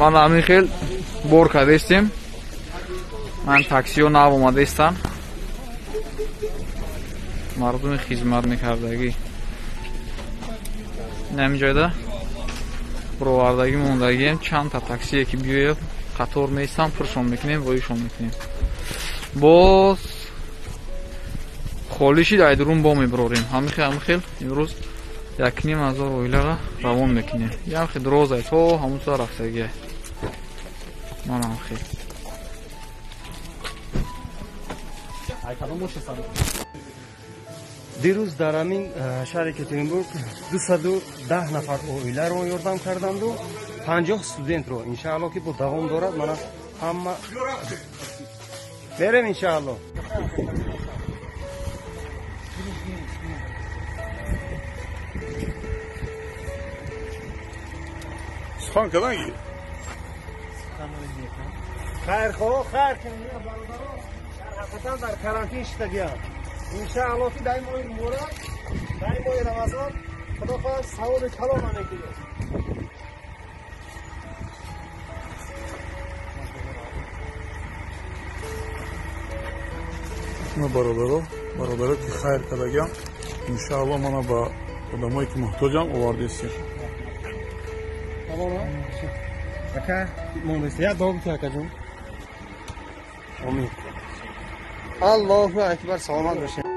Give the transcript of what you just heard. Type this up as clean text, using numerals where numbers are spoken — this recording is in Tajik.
Ман ҳамин хел бор кардестем. Ман таксиҳо нав омадестам. Мардуми хизмат мекардагӣ. Ҳамин ҷойда бировардагӣ мондагием. Чандта таксие ки биёяд қатор меистам, пуршон мекунем, воишон мекунем. Боз холӣ шид, айдурун бо мебирорем. Ҳамин хел имрӯз 1500 оиларо равон мекунем. Ям хел розай то ҳамун сӯ рафтагия. Манам хел. Дирӯз дар ҳамин шаҳри Екатеринбург 210 нафар оиларо ёрдам карданду 50 студентро. Иншаалло ки бо давом дорад. Мана ҳама мерем иншаалло. Сухан кадан ки? Хайр хо, хайр кунед бародаро. Дар ҳақиқатан дар карантин шидагиам. Иншаалло ки дар моҳи муборак, дар моҳи Рамазон Худо хоҳад савоби калона мекунем. Ма бародаро, бародаро ки хайр кардагиам, иншаалло мана ба одамое ки муҳтоҷам овардесем. Ака, мондест. Я дуо бикун акаҷон. Омин. Аллоҳу акбар, саломат бошед.